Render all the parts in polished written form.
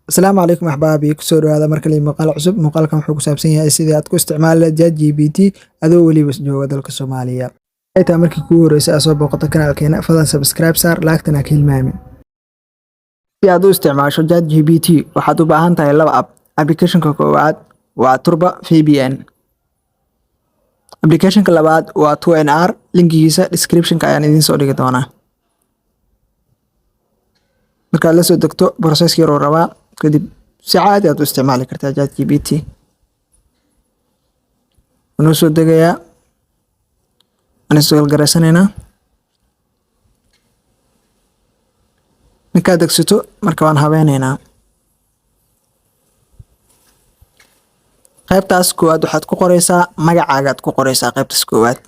Asalaamu calaykum axbaabi, kusoo dhawaada mar kale muuqaal cusub. Muuqaalkan wuxuu ku saabsan yahay sidii aad ku isticmaali lahayd ChatGPT adoo weliba jooga dalka Soomaaliya. Xitaa markii kugu horeysay aad soo booqato kanaalkeena, fadlan subscribe saar, like-tana ka hilmaamin. Si aad u isticmaasho ChatGPT, waxaad u baahan tahay laba app. Applicationka koowaad waa Turbo VPN. Applicationka labaad waa 2NR. Linkigiisa descriptionka ayaan idiin soo dhigi doonaa. Markaad la soo degto, process yar oo rabaa, kadib si caadi aad u isticmaali kartaa ChatGPT. Wuxuu soo degayaa, waan install garaysanaynaa. Markaad degsato marka, waan habeynaynaa. Qaybtaas koowaad waxaad ku qoreysaa magacaagaad ku qoreysaa qaybtaas koowaad.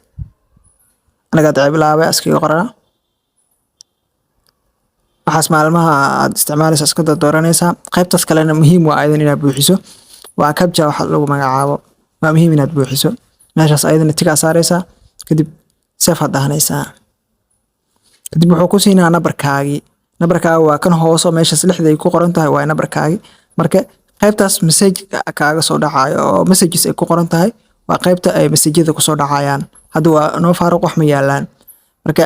Aniga Ceeblaawe iskaga qoraa. Waxaas maalmaha aad isticmaalaysa iska dooranaysaa. Qaybtaas kalena muhiim waa ayadan inaad buuxiso. Waa captcha waxa lagu magacaabo. Waa muhiim inaad buuxiso. Meeshaas ayadana tick saaraysaa, kadib save aad dhahanaysaa. Kadib wuxuu ku siinaa nambarkaagii. Nambarkaaga waa kan hoose, meeshaas lixda ay ku qoran tahay waa nambarkaagii. Marka qaybtaas message kaaga soo dhacayo oo messages ay ku qoran tahay waa qaybta ay message-yada ku soo dhacayaan. Hadda waa noo faaruq, wax ma yaalaan. Marka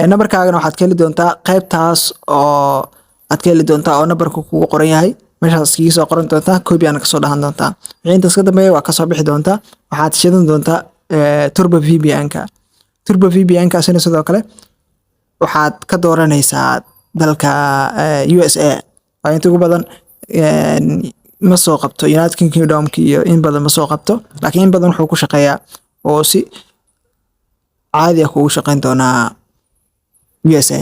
nambarkaagana waxaad ka heli doontaa qaybtaas oo aad ka heli doontaa oo nambarka kugu qoran yahay. Meeshaas iskaga soo qoran doontaa, copy aana kasoo dhahan doontaa. Wixii intaas ka dambeeya waa kasoo bixi doontaa. Waxaad shidan doontaa Turbo VPN-ka. Turbo VPN-ka asina sidoo kale waxaad ka dooranaysaa dalka USA. Waa inta ugu badan ma soo qabto United Kingdom iyo in badan ma soo qabto, laakiin in badan wuxuu ku shaqeeyaa oo si caadi ah kugu shaqeyn doonaa USA.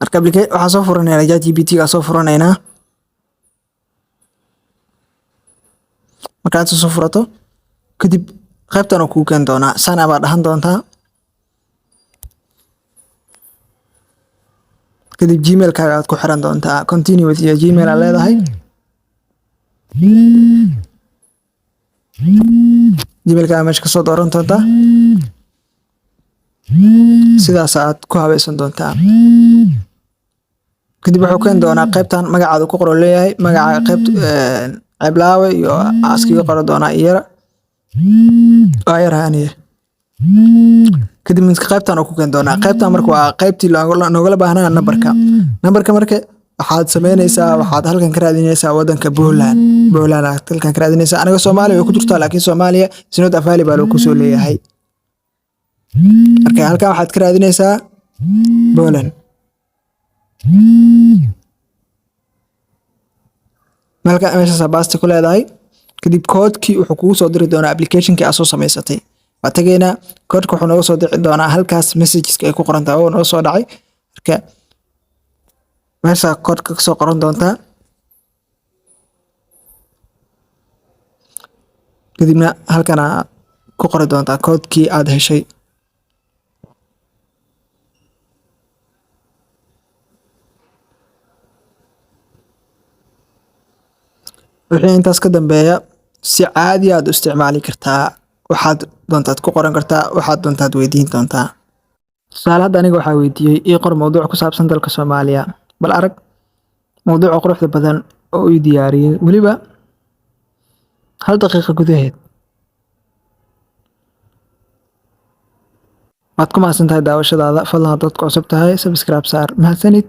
Marka waxaan soo furanaynaa ChatGPT ga soo furanaynaa. Markaad soo furato kadib, qaybtan uu kuu keeni doonaa, sign up baad dhahan doontaa. Kadib Gmail-kaaga aad ku xiran doontaa. Continue with your Gmail aad leedahay. Gmail-kaaga meesha kasoo dooran doontaa. Sidaas aad ku habaysan doontaa. Kadib wuxuu keeni doonaa qaybtan magacaada ku qoro leeyahay, magaca qaybt Ceeblaawe iyo iskaga qoran doonaa iyara. Waa yarahay aniga. Kadib midka qaybtan uu ku keeni doonaa. Qaybtan marka waa qaybtii noogala baahnaa nambarka. Nambarka marka waxaad sameynaysaa, waxaad halkan ka raadinaysaa wadanka Poland. Poland aad halkan ka raadinaysaa. Aniga Soomaaliya way ku jirtaa, laakiin Soomaaliya is not available uu kusoo leeyahay. Marka halkan waxaad ka raadinaysaa Poland. Marka meeshaas paste ku leedahay. Kadib koodkii wuxuu kugu soo diri doonaa application-kii aad soo samaysatay. Waa tegaynaa, koodhka wuxuu nooga soo diri doonaa halkaas messages ay ku qoran tahay oo noo soo dhacay. Marka meesha koodhka kasoo qoran doontaa. Kadibna halkan aad ku qori doontaa koodhkii aad heshay. Wixii intaas ka dambeeya si caadi aad u isticmaali kartaa. Waxaad doontaad ku qoran kartaa, waxaad doontaad weydiin doontaa. Tusaale, hadda aniga waxaa weydiiyey ii qor mowduuc ku saabsan dalka Soomaaliya. Bal arag mowduuca quruxda badan oo ii diyaariyey weliba 1 daqiiqo gudaheed. Waad ku mahadsantahay daawashadaada. Fadlan haddaad ku cusub tahay, subscribe saar. Mahadsanid.